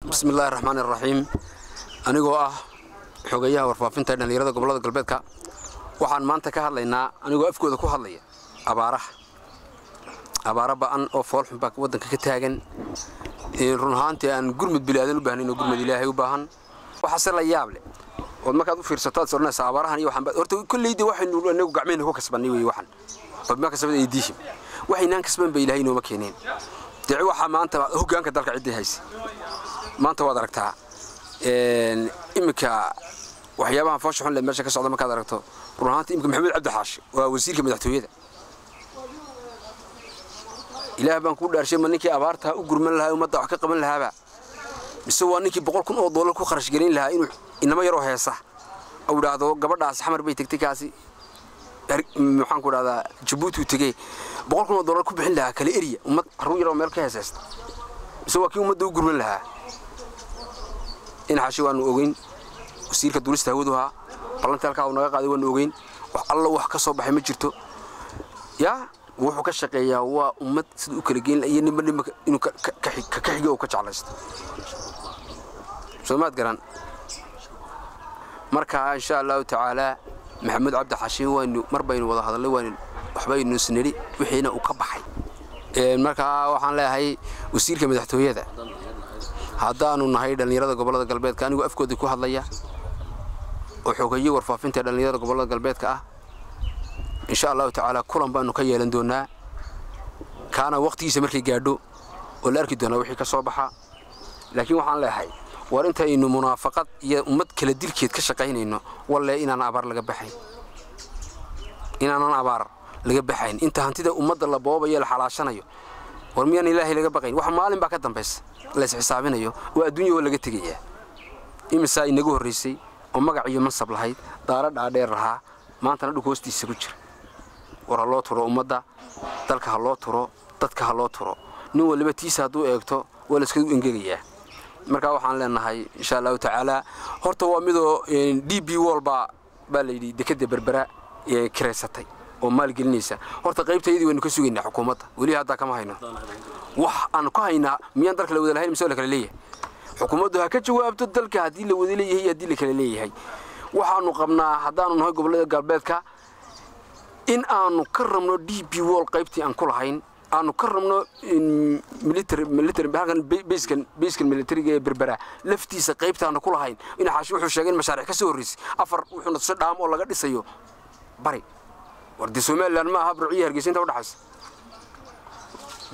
Bismi Illaahi Raxmaan Iraxiim. Anigoo ah xogayaha warfaafinta ee dhallinyarada gobollada galbeedka, waxaan maanta ka hadlaynaa, anigoo afkooda ku hadlaya, abaaraha. Abaara ba'an oo foolxun baa waddanka ka taagan. Run ahaantii aan gurmud bilaadan u baahnayn oo gurmud Ilaahay u baahan. Waxaase la yaab leh ood markaad u fiirsato aad soranaysaa abaarahan iyo waxaan horta kolleyda waxaynu anagu gacmehena ku kasbannay wey. Waxan fabima kasabad aydiihim, waxaynaan kasban ba Ilaahay inooma keeneen. Dee waxaa maanta hoggaanka dalka ciddii haysa maanta waad aragtaa. Iminka waxyaabahan foosha xun leh meesha ka socda markaad aragto, run ahaantii iminka Maxamuud Cabdi Xaashi waa wasiirka madaxtooyada. Ilaah baan kuu dhaarshay, ma ninkii abaartaa u gurman lahaa, ummadda wax ka qaban lahaaba, mise waa ninkii $100,000 ku kharash gelin lahaa inuu inamo yaroo heesa uu idhaahdo gabadhaas Xamar bay tegtay, kaasi maxaan ku idhahdaa Jabuuti uu tegey, $100,000 ku bixin lahaa kala erya ummad carruur yaroo meel ka heesaysta, mise waa kii ummadda u gurman lahaa? In Xaashi waanu ogeyn, wasiirka duulista hawadu ahaa, ballantii halkaa uu naga qaaday waanu ogeyn. Wax alla wax ka soo baxay ma jirto. Yaa wuxuu ka shaqeeyaa waa ummad sida u kala geyn iyo ninba ninba inuu ka xigo oo ka jeclaysto. Soomaad garan? Marka insha Allahu tacaala Maxamuud Cabdi Xaashi waynu mar baynu wada hadalnay, waynu waxbaynu isnidhi, wixiina uu ka baxay. Marka waxaan leeyahay wasiirka madaxtooyada, haddaanu nahay dhallinyarada gobollada galbeedka, anigoo afkoodii ku hadlaya oo xogeeye warfaafinta dhallinyarada gobollada galbeedka ah, insha Allahu tacaala kulan baanu ka yeelan doonaa, kaana waqtigiisa markay gaadho oo la arki doonaa wixii ka soo baxa. Laakiin waxaan leeyahay, war intaynu munaafaqad iyo ummad kala dilkeed ka shaqaynayno, walle inaan abaar laga baxayn, inaanan abaar laga baxayn. Inta hantida ummadda la boobayo, la xalaashanayo, war miyaan Ilaahay laga baqayn? Wax maalin baa ka dambaysa la is xisaabinayo oo adduunya waa laga tegayaa. Imisaa inagu horraysay oo magac iyo mansab lahayd, daaro dhaadheer lahaa, maantana dhulka hoostiisa ku jira? War ha loo turo ummadda dalka, ha loo turo dadka, ha loo turo. Nin waliba tiisa hadduu eegto waa la iskagu engegayaa. Marka waxaan leenahay insha Allahu tacaala, horta waa midoo DP World baa la yidhi dekadda Berbera kiraysatay oo maalgelinaysa. Horta qaybtayadii waynu ka sugaynaa xukuumadda, weli haddaa kama hayno. Wax aan ku haynaa, miyaan dalka la wada lahayn mise la kala leeyahay? Xukuumaddu ha ka jawaabto dalka haddii la wada leeyahay iyo haddii la kala leeyahay. Waxaanu qabnaa, haddaanu nahay gobollada galbeedka, in aanu ka rabno DP World qaybtii aan ku lahayn, aanu ka rabno military halkan basekan militariga ee Berbera laftiisa qaybtaanu ku lahayn. In Xaashi wuxuu sheegay in mashaariic ka soo horreysay afar, wuxuuna tusay dhaam oo laga dhisayo bari. War dee Somaliland ma aha Burciyo Hargeysa inta udhaxaysa.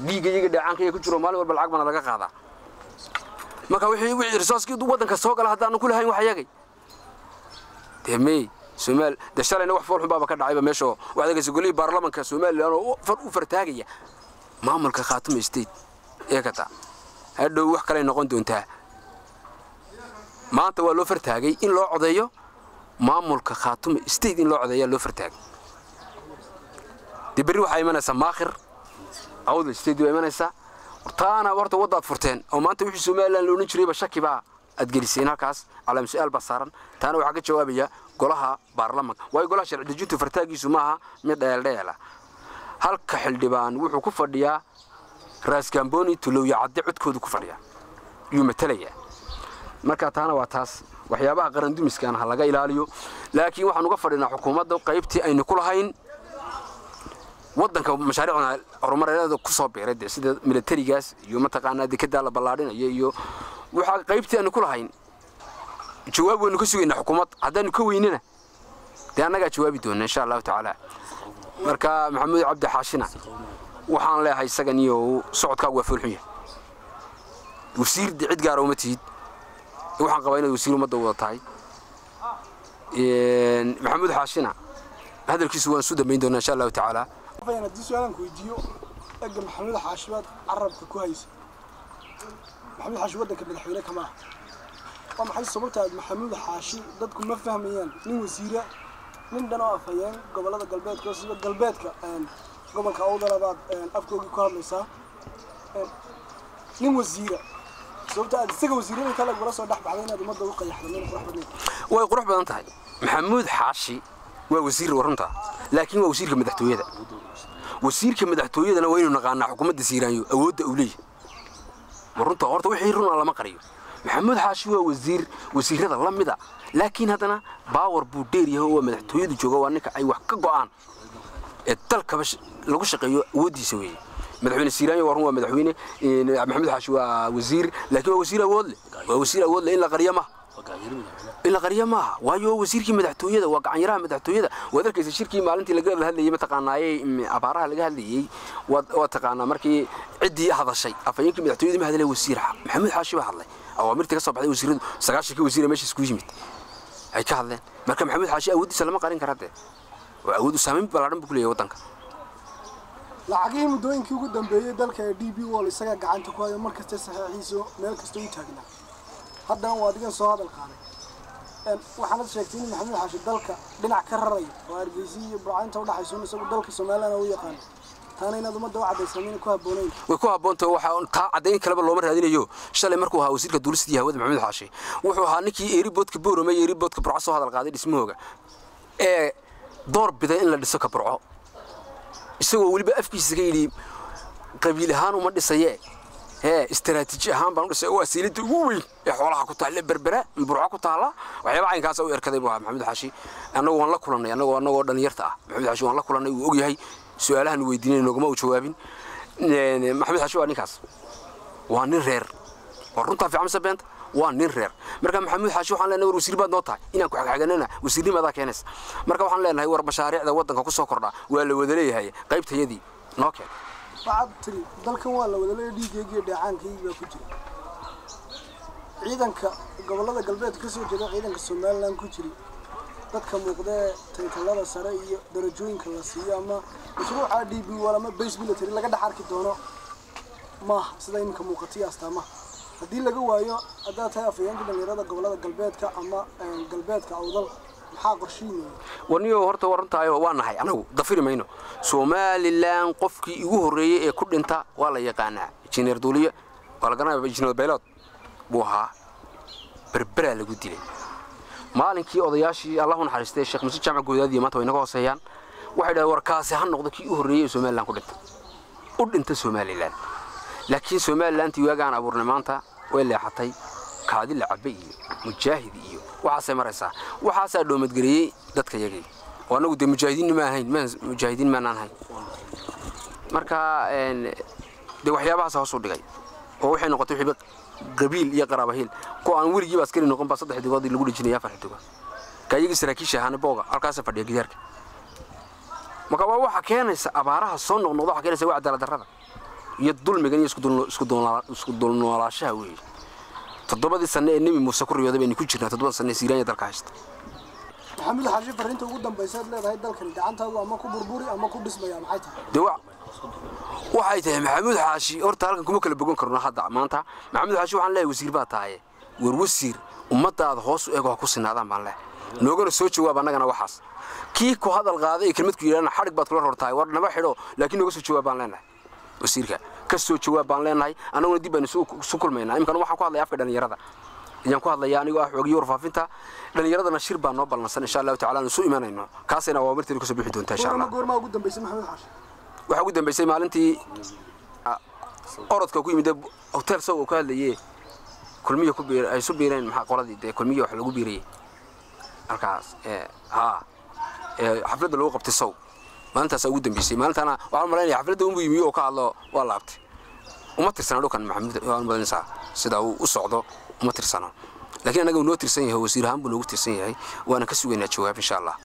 Dhiigga iyaga dheecaanka ku jiro maalin walba lacag baana laga qaadaa. Marka wixii resourcekii waddanka soo gala haddaanu ku lahayn wax yagay, dee mey Somaal dee shalayna wax foolxun baaba ka dhacayba meesha oo waxaad arkaysa golihii baarlamanka Somaliland oo u fartaagaya maamulka Khaatuma State. Ee kata hadhow wax kaley noqon doontaa. Maanta waa loo fartaagay in loo codeeyo maamulka Khaatuma State, in loo codeeyaa loo fartaagay. Dee berri waxaa imanaysaa Maakhir, Awdal State waa imanaysaa. Taana horta waddaad furteen oo maanta wixii Somaliland la odhan jirayba shaki baa aad geliseen halkaas, calaam su-aal baa saaran. Taana waxaa ka jawaabaya golaha baarlamanka, waayo golaha sharci dejintu fartaagiisu maaha mid dheeldheela. Halka xildhibaan wuxuu ku fadhiyaa Raasgamboni Tulowya Cadde, codkoodu ku fadhiyaa, yuu matalayaa. Marka taana waa taas. Waxyaabaha qarandumiskaan ha laga ilaaliyo, laakiin waxaan uga fadhinaa xukuumadda qaybtii aynu ku lahayn waddanka, mashaariicda horumareeda ku soo biiray dee sida militarigaas iyo mataqaanaa dekedaa la ballaadhinayo iyo waxaa qaybtii aanu ku lahayn. Jawaab waynu ka sugaynaa xukuumad, haddaanu ka weynana dee annagaa jawaabi doona insha Allahu tacaala. Marka Maxamuud Cabdi Xaashina waxaan leeyahay, isagan iyo socodkaagu waa foolxun yahay. Wasiir de cid gaara uma tihid, waxaan qabaa inaad wasiir ummadda wada tahay. Maxamuud Xaashina hadalkiisu waan isu dambayn doonaa insha Allahu tacaala. Haddii su-aalan ku weydiiyo, ega Maxamuud Xaashi baad carabka ku haysa. Maxamuud Xaashi waddanka madaxweyne kama ah. Waa maxay sababta aad Maxamuud Xaashi, dadku ma fahmayaan, nin wasiira, nin dhan oo afhayeen gobollada galbeedka oo siba galbeedka gobolka Awdala baad afkoogii ku hadlaysaa, nin wasiira, sababta aad isaga wasiirada inta lagula soo dhex baxday inaad ummadda u qayaxdo mayna qurux badnayn? Way qurux badan tahay. Maxamuud Xaashi waa wasiir runta, laakiin waa wasiirka madaxtooyada. Wasiirka madaxtooyadana waa inuu naqaanaa xukuumadda Siiraanyo awoodda uu leeyahay. War runta horta wixii runa lama qariyo. Maxamuud Xaashi waa wasiir wasiirada la mida, laakiin haddana baawar buu dheer yahay oo waa madaxtooyadu jooga, waa ninka ay wax ka go'aan ee dalkaba lagu shaqeeyo awooddiisa weeye. Madaxweyne Siiraanyo waa run, waa madaxweyne, Maxamuud Xaashi waa wasiir, laakiin waa wasiir awood leh, waa wasiir awood leh, in la qariyo maaha, in la qariyo maaha, waayo wasiirkii madaxtooyada waa gacanyaraha madaxtooyada. Waad arkaysa shirkii maalintii laga hadlayay mataqaanaayey abaaraha laga hadlayay, waa taqaanaa markii ciddii hadashay afhayeenkii madaxtooyada ma hadlay, wasiir Maxamuud Xaashi baa hadlay. Awaamirtii ka soo baxday wasiiradu 90kii wasiir meesha isku yimid ay ka hadleen. Marka Maxamuud Xaashi awooddiisa lama qarin kara, dee waa awood u saameyn ballaaran buu ku leeyahay waddanka. Lacagihii muddooyinkii ugu dambeeyey dalka ee DP World isagaa gacanta ku hayo, mar kasta saxiixiiso meel kasta u taagnaa, haddana waa adigan soo hadal qaaday. Waxaanad sheegtay in Maxamuud Xaashi dalka dhinac ka rarayo oo Hargeysa iyo Burcaynta udhaxayso, isagu dalka Somaliland u yaqaano, taana inaad ummadda u caddaysaa mayna ku habboonayn? Way ku habboontahay, waxa taa caddayn kaleba looma raadinayo. Shalay markuu ahaa wasiirka duulista iyo hawada Maxamuud Xaashi, wuxuu ahaa ninkii airportka Boorame iyo airportka Burco soo hadal qaaday dhismahooga ee door biday in la dhiso ka Burco, isagoo weliba afkiisa ka yidhi qabiil ahaan uma dhisaye, hee istaraatiiji ahaan baan u dhisay, waa asiilinta ugu weyn ee xoolaha ku taalla Berbera, Burco ku taalla. Waxyaaba caynkaas u erkaday buu ahaa Maxamuud Xaashi. Annagu waan la kulannay, annagoo dhalinyarta ah Maxamuud Xaashi waan la kulannay, wuu ogyahay su'aalahan weydiinay, noogama uu jawaabin. Maxamuud Xaashi waa ninkaas, waa nin reer, waa runtaa fiican mise beenta, waa nin reer. Marka Maxamuud Xaashi waxaan leenahay war wasiir baad noo tahay, inaan ku xagxaganana wasiirnimadaa keenaysa. Marka waxaan leenahay war mashaariicda waddanka ku soo kordha waa la wada leeyahay, qaybtayadii noo keen. Waxaad tiri dalkan waa la wada leeyahay, dhiiggayga iyo dheecaankayga baa ku jira. Ciidanka gobollada galbeed ka soo jeeda, ciidanka Somaliland ku jiri, dadka muuqda ee taytalada sare iyo darajooyinka la siiyo ama mashruuca DP World ama base military laga dhex arki doono maaha sida iminka muuqatay astaamaha. Haddii laga waayo, haddaad tahay afhayeenka dhalinyarada gobollada galbeedka ama galbeedka Awdal, maxaa qorshiinaya? Warniyo horta waa runtaayo, waa nahay anagu, dafiri mayno. Somaliland qofkii igu horreeyey ee ku dhinta waa la yaqaanaa, injineer Duuliye waa la garanaya, injineer Baylood buu ahaa, Berberaa lagu dilay maalinkii. Odayaashii Allahu naxariistay Sheekh Muuse Jaamac Goodaadiyo maanta way naga hooseeyaan, waxay dhahdeen warkaasi ha noqdo kii u horreeyey ee Somaliland ku dhinta, u dhinta Somaliland. Laakiin Somalilantii waagaan abuurnay maanta way leexatay, kaadi la cabe iyo mujaahid iyo waxaasay maraysaa, waxaasaa dhoomadgeliyey dadka yagii oo annagu dee mujaahidiinna ma ahayn, mujaahidiin maanaan ahayn. Marka dee waxyaabahaas hoos u dhigay oo waxay noqotay wixii qabiil iyo qaraabahiil, kuwa aan weligiiba askari noqon baa 3 xidigood lagu dhejinaya, 4 xidigood, ka iyagii saraakiisha ahaana booga halkaasa fadhiya gidaarka. Marka waa waxa keenaysa abaaraha soo noqnoqda, waxa keenaysa waa cadaalad darrada iyo dulmigan iyo isku dulnoolaashaha weeye. 7dii sanne ee Nebi Muuse ku riyooday baynu ku jirnaa, 7da sanne ee Siiraanya dalka haysta. Maxamuud Xaashi, fariinta ugu dambaysa aad leedahay dalkani gacantaadu ama ku burburi ama ku dhismaya maxay tahay? Dee waxay tahay Maxamuud Xaashi horta halkan kuma kala bogan karno hadda maanta. Maxamuud Xaashi waxaan leeyahay wasiir baa tahay, war wasiir ummadaada hoos u eego, ha ku sinaadaan baan leeyahay, noogana soo jawaab annagana. Waxaas kii ku hadal qaaday ee kelmad ku yidhaahna xadhig baad kula rortahay, war nama xidho, laakiin nooga soo jawaab baan leenahay, wasiirka ka soo jawaab baan leenahay. Annaguna dib baynu isu kulmaynaa. Imkan waxaan ku hadlaya afka dhalinyarada ayaan ku hadlayaa, anigoo ah xoogiyo warfaafinta dhalinyaradana shir baa noo ballansan insha Allahu tacala, aanu isu imanayno, kaasayna awaamirteedu kasoo bixi doontaa insha Goorma Allah. Goormaa ugu dambaysay Maxamuud Xaashi? Waxaa ugu dambaysay maalintii orodka ku yimid hotel sow uu ka hadlayee Kulmiya ku biir ay isu biireen, maxaa qoladii dee Kulmiya wax lagu biirayey halkaas haa xafladda lagu qabtay sow, maalintaasaa ugu dambeysay. Maalintaana waxaan malaynaya xafladda unbuu yimi oo ka hadlo, waa laabtay. Uma tirsana dhulkan Maxamuud, waan malaynaysaa sida uu u socdo uma tirsano, laakiin annaga uu noo tirsan yahay, wasiir ahaan buu noogu tirsan yahay, waana ka sugaynaa jawaab insha Allah.